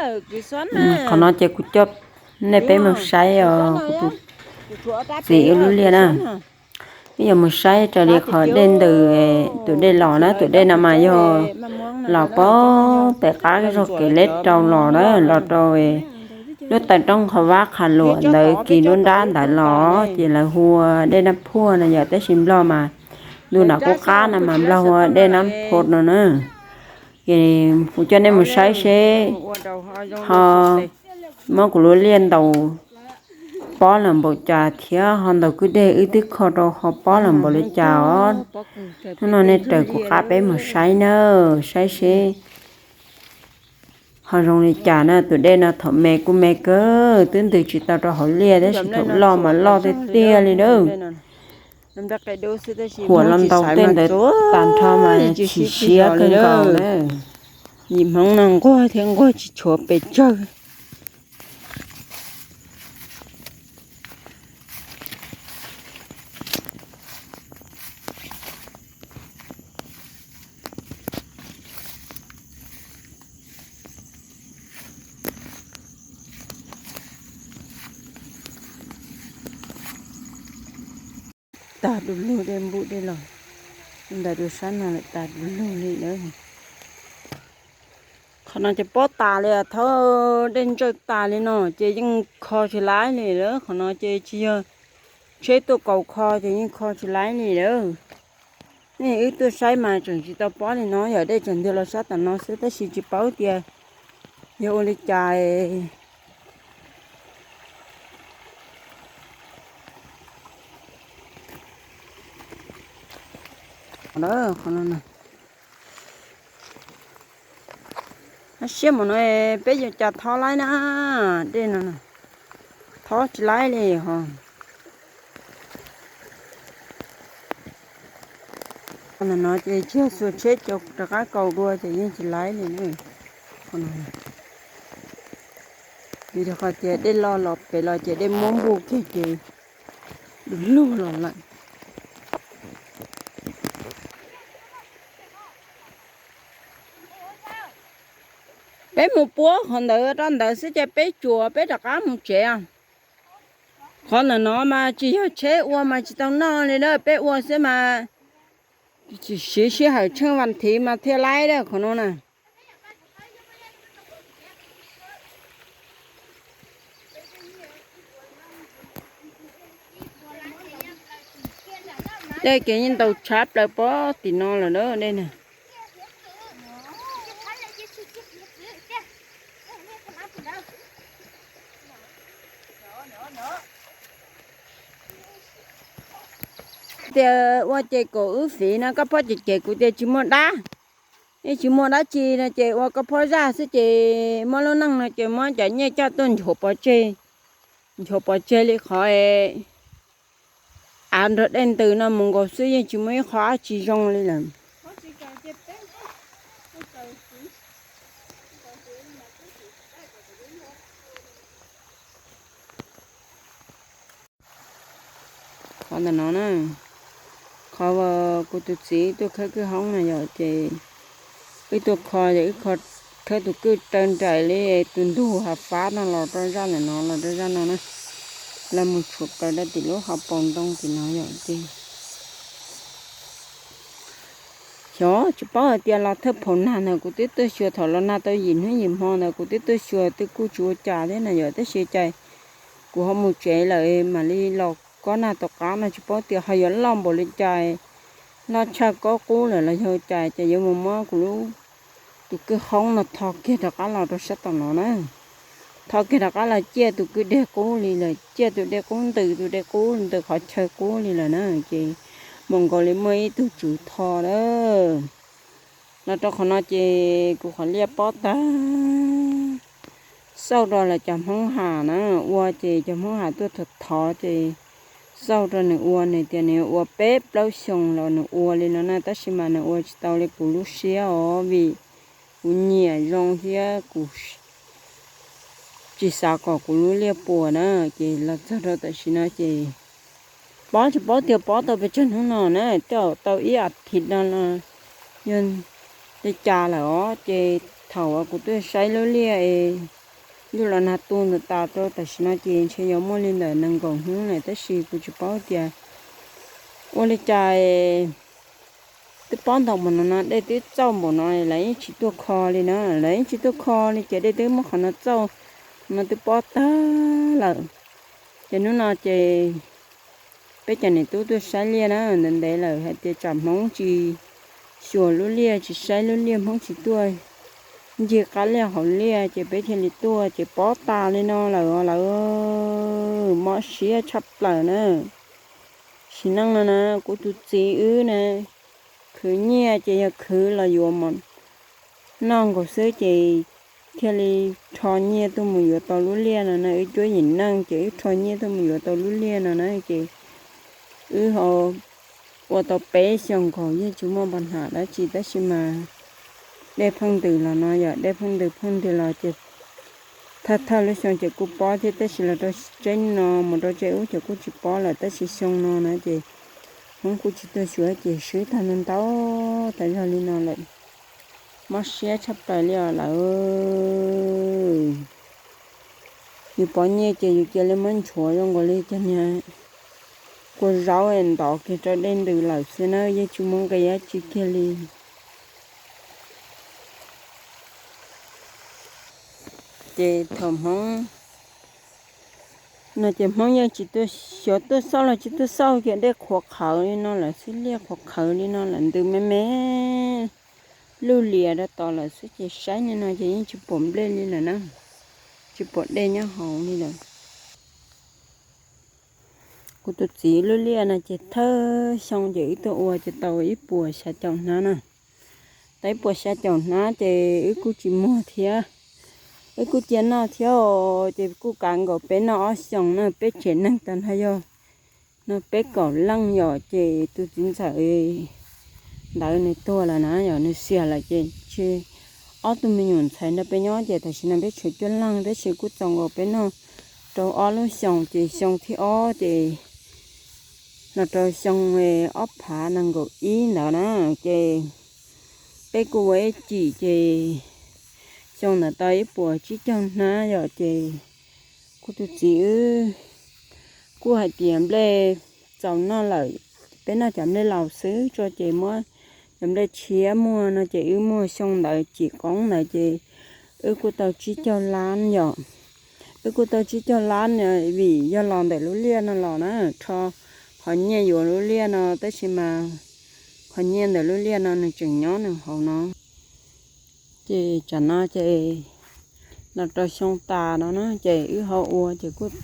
Qhov no ces kuv coj nej peb mus saib os, kuv tus txiv wb lub liaj na. Wb yuav mus saib raws li qhov dej ntws, tus dej los na, tus dej no mas yog los pem qab zog kev leb rau los na, los rau lub taw roob qhov vab qha luam ntawd kis nruab nrab ntawd los ces lawv hu ua dej Nab Phuaj no yom, tab sis Nplog mas ntu nram qub qab no mas Nplog hu ua dej Nab Phuaj no na. Ces kuv coj nej mus saib seb ho muab kuv lub liaj ntaus pob lawm npaum cas thiab ho ntaus kwj deg wb twb kho rau ho pob lawm npaum li cas os. Hnub no nej raws kuv qab peb mus saib na, saib seb ho zoo li cas na. Tus dej no thaum me kuj me kawg, twb ntws tsis tau rau hauv liaj tab sis thaum loj mas loj tiag tiag li na. Huam los ntaus tej ntawd tag nrho mas chim siab kawg nkaus na. Yim Hmoob no nquag thiab nquag tsis tshuav pes tsawg. Tag du lug dej npub dej los, ntawm rau sab no lawm tag du lug li lawm. Qhov no ces pob tas li, thaum dej ntsawj tas li no ces yeej kho tsis laib li lawm. Qhov no ces tsis yog tsheb tuaj kaus kho ces yeej kho tsis laib li lawm. Nej wb tuaj saib mas tseem tsis tau pob li no, yog dej tseem ntiag los sab tom no xwb tab sis tsis paub tias yog ua li cas. Qhov no, siab mus no peb yuav cas thob laib na, dej no thob tsis laib li ho. Ntawm no ces tsis yog xuas tsheb coj rov qab kaus dua ces yeej tsis laib li na. Vim rau qhov tias dej loj los pem los ces dej muab npuj kiag ces du lug los lawm. Peb mus puab qhov ntawd rau ntawd xwb ces peb tsuas peb rov qab mus tsev. Qhov ntawm no mas tsis yog tsheb ua mas tsis tau noj li na, peb ua xwb mas siv sij hawm tsheej vas thiv mas thiaj laib da qhov no na. Dej kev yeej ntaus tshav plaws pob tim no lawm na dej na. Tias ua ces kom wb fiv no koj phob cem cem kuv tias tsis muaj dab, yeej tsis muaj dab tsi no ces ua koj phob zaj xwb ces muab lub neej no ces muab cov nyiaj coj tuaj nchuav pov tseg, nchuav pov tseg li qhov av nrog dej ntws no mus nkaus xwb yeej tsis muaj ib qho dab tsi zoo li lawm. Qhov ntawm no na, qhov uas kuv tus txiv tuaj khawb kwj hoob na yom, ces wb tuaj kho ces wb kho khawb tus kwj raws nraim li tus ntug hav fab no los rau zaj ntawm no los rau zaj no na, los mus tshuam plaws rau tim lub hauv paus ntoo tim no yom ces xyov tsis paub hais tias los thawj phaum nag ntawd kuv twb tuaj xyuas, thaum los nag tau yim hnub yim hmo ntawd kuv twb tuaj xyuas twb kuj tsis ua cas thiab na yom, tab sis cas kuv ho mus tsev lawm mam li los kob nag tom qab no tsis paub tias ho yuav loj npaum li cas, loj tshaj kob qub lawm los yog cas ces yuav mus muab kuv lub tus kwj hoob no tho kiag rov qab los rau sab tom no na. Tho kiag rov qab los ciaj tus kwj deg qub li lawm, ciaj tus dej qub ntws tus dej qub ntws qhov chaw qub li lawm na, ces mus nkaus li muaj ib tug tswv tho lawm. Los rau qhov no ces kuv qhov liaj pob tag, xauj rau lawv cov Hmoob Ham na, ua ces cov Hmoob Ham tuaj thov thov ces xauj rau nws ua, nws tias nws ua peb plaub xyoos los nws ua li no na, tab sis mas nws ua tsis tau li kuv lub siab os, vim kuv nyiam zoo thiab kuv tsis xav kom kuv lub liaj puas na, ces los txog rau tam sim no ces pob tsis paub tias pob tau pes tsawg hnub no na, tej zaum tau ib as thiv no los yog li cas lawm os, ces thaum uas kuv tuaj saib lub liaj es Ntuj los nag tu ntawm tas rau tam sim no ces ntshe yuav muaj li ntawm nees nkaum hnub lawm, tab sis kuv tsis paub tias ua li cas twb pob ntau npaum no no, dej twb txauj npaum no lawv yeej tsis tuaj kho li na, lawv yeej tsis tuaj koj li ces dej twb muab qhov no txauj no twb pob tag lawm. Ces hnub no ces peb cov niam tub tuaj saib liaj na, ntev ntev lawm hais tias tsam Hmoob tsis xyuas lub liaj, tsis saib lub liaj, Hmoob tsis tuaj ncig qab liaj hauv liaj, ces peb thiaj li tuaj ces pob tas li no lawm os lawv. Mob siab tshaj plaws na. Sim neej no na, kuv tus txiv wb na, khwv nyiaj ces yog khwv los yuav mov noj nkaus xwb ces thiaj li rho nyiaj tuaj mus yuav tau lub liaj no na. Wb cuab yim neej ces wb rho nyiaj tuaj mus yuav tau lub liaj no na ces wb ho ua tau peb xyoos nkaus yeej tsis muaj npa nham dab tsi, tab sis mas dej pheej ntws los no yom, dej pheej ntws pheej ntws los ces thawj thawj lub xyoo ces kuj pob thiab, tab sis los rau tsev no mus rau tsev ub ces kuj tsis pob lawm, tab sis xyoo no na ces Hmoob kuj tsis tuaj xyuas ces swb tag ntau ntau tas zog li no lawm. Mob siab tshaj plaws li os lawv. Yus pov nyiaj ces yus cia li muab nchuav zoo nkaus li cov niag kua zaub ntov kiag rau dej ntws lawm xwb na, yeej tsis muaj nqi dab tsi kiag li. Ces thaum Hmoob no ces Hmoob yeej tsis tuaj xyuas, tuaj xauj los tsis tuaj xauj, ces dej qhuav qhawv li no lawm xwb, liaj qhuav qhawv li no lawm, ntws me me luj lias rau tod lawm xwb, ces saib li no ces yeej tsis pom nplej li lawm na, tsis pom dej nyob hauv li lawm. Kuv tus txiv lub liaj no ces thawj xyoo ces wb tuaj ua ces tau ib puas xya caum hnab na. Tau ib puas xya caum hnab ces wb kuj tsis muag thiab, wb kuj cia noj thiab os, ces kuj kav nkaus peb noj ob xyoos na, peb tsev neeg tag nrho yog no peb kaum leej yom, ces tus txiv ntxawm ntawd nws tuag lawm na, yog nws xiam lawm ces tseg ob tug me nyuam ntxhais nrog peb nyob ces tam sim no peb tshuav cuaj leeg, tab sis kuj txaus nkaus peb noj rau ob lub xyoos, ces xyoo thib ob ces los rau xyoo ob phav nees nkaum ib ntawd na, ces peb kuj ua ib cim ces xyoo ntawd tau ib puas tsib caug hnab yom, ces kuv tus txiv wb kuj hais tias nplej txaus noj lawm, peb noj cov nplej laus xwb tso ces muab cov nplej tshiab muag no ces wb muag xyoo ntawd cim qoob ntawd ces wb kuj tau tsib caug lab yom. Wb kuj tau tsib caug lab vim yog los ntawm lub liaj no los na, rho qhov nyiaj yuav lub liaj no, tab sis mas qhov nyiaj ntawm lub liaj no nws tseem nyob nws hauv no. Ces tsam no ces los rau xyoo tas no na ces wb ho ua ces kuj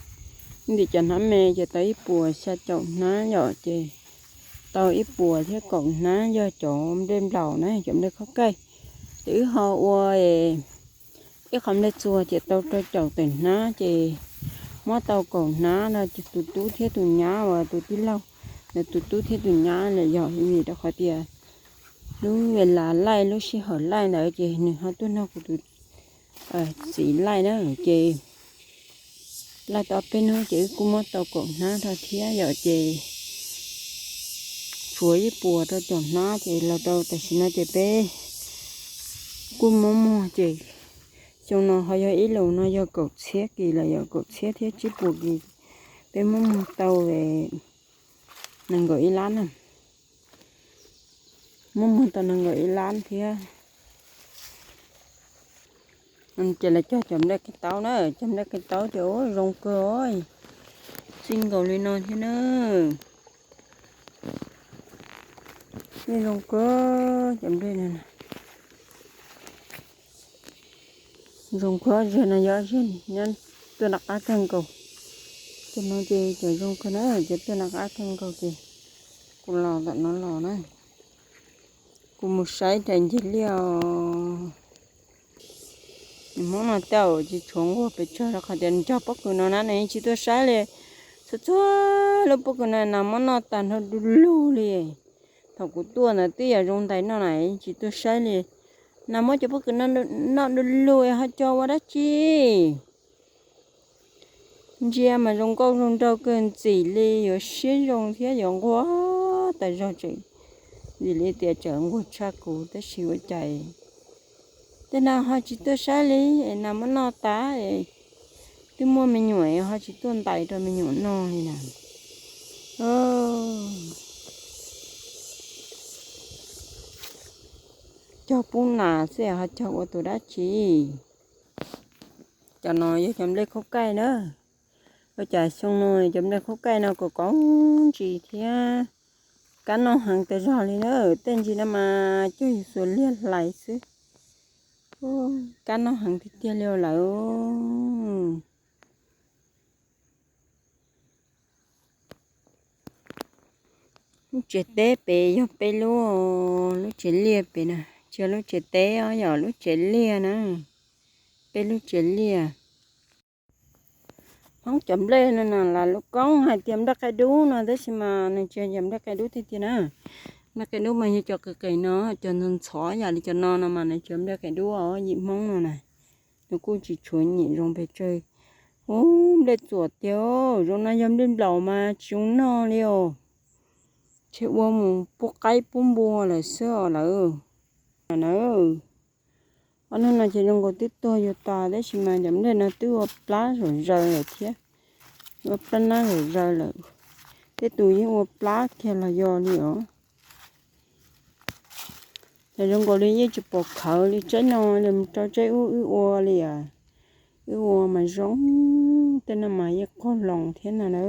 ntim cov hnab me ces tau ib puas xya caum hnab yom, ces tau ib puas thiab kaum hnab yog cov nplej nplaum na, cov nplej khob kaij. Ces wb ho ua ib qho nplej txuas ces tau rau caum tawm hnab ces muab tau kaum hnab no ces tus tub thiab tus nyab uas tus tij laug ntawd tus tub thiab tus nyab lawm yog vim rau qhov tias lub ves las laij lub sij hawm laij ntawd ces nws ho tuaj nrog kuv tus txiv laij na, ces laij tau peb hnub ces wb kuj muab tau kaum hnab rau thiab yom, ces tshuav ib puas rau caum hnab ces los rau tam sim no ces peb kuj muab muag ces xyoo no ho yog ib lus no yog kaum txhiab kis los yog kaum txhiab thiab tsib puas kis, peb muab muag tau nees nkaum ib lab na, muab muag tau nees nkaum ib lab thiab. Ces los cog cov nplej qe taub na, cov nplej qe taub ces ua zoo kawg, txij nkaus li no thiab na. Zoo kawg cov nplej no. Zoo kawg, zag no yog zag nyob tuaj nram qab kawg nkaus. Cov no ces cov zoo kawg na, cov tuaj nram qab kawg nkaus ces kuv los ntawm no los na. Kuv mus saib rais ncig liaj os. Hmoob no tej zaum tsis tshuav nquag pes tsawg rau qhov tias nws cog pob kws no na nws yeej tsis tuaj saib li. Txhua txhua lub pob kws no nas muab noj tas nrho du lug li. Thaum kuv tuaj ntawd twb yog zoo ntais noj na, yeej tsis tuaj saib li. Nas muab cov pob kws no noj du lug ho cog ua dab tsi? Ntsia mas zoo nkauj zoo nraug kawg ntxim li, yuav siab zoo thiab yuav nquag tas zog tseem, ntxim li tias tseem nquag tshaj kuv tab sis ua cas tej no ho tsis tuaj saib li, es nas muab noj tas es Twb muaj me nyuam ho tsis tuaj ntais rau me nyuam noj li na. Cog pub nas xwb ho cog ua tus dab tsi. Cov no yog cov nplej khaub kaij na. Ua cas xyoo no cov nplej khaub kaij no kom koob ntsis thiab kab noj heev tas zog li na. Tej ntsis no mas cog yus xuas liag hlais xwb. Kab noj heev tiag tiag li lawm. Lub tsev teb pem yog peb lub, lub tsev liaj pem na, tsis yog lub tsev teb os, yog lub tsev liaj na, peb lub tsev liaj. Hmoob cov nplej no na las lub koob hais tias nplej qaib dub no tab sis mas nws tsis yog nplej qaib dub tiag tiag na. Nplej qaib dub mas yog cov qis qis no, cov ntxhov ntxhov yam li cov no no mas nws tsis yog nplej qaib dub os, yim Hmoob no na. Nws kuj tsis tshuav nyem zoo pes tsawg. Ub, nplej txuam tiag, zoo no yog nplej nplaum mas tsis zoo noj li os. Ntshe ua mus pub qaib pub npua lawm xwb os lawm. Ob hnub no ces zoo nkaus twb tuag yuav tas tab sis mas cov nplej no twb ua plab zom zaws lawm thiab, ua plab nab zom zaws lawm. Tej tus yeej ua plab kiag los yog li os. Ces zoo nkaus li yeej tsis pom khawv li, tsaib no li mus rau tsaib ub wb ua li os. Wb ua mas zoo, tej no mas yeej qaug loos thiab no na.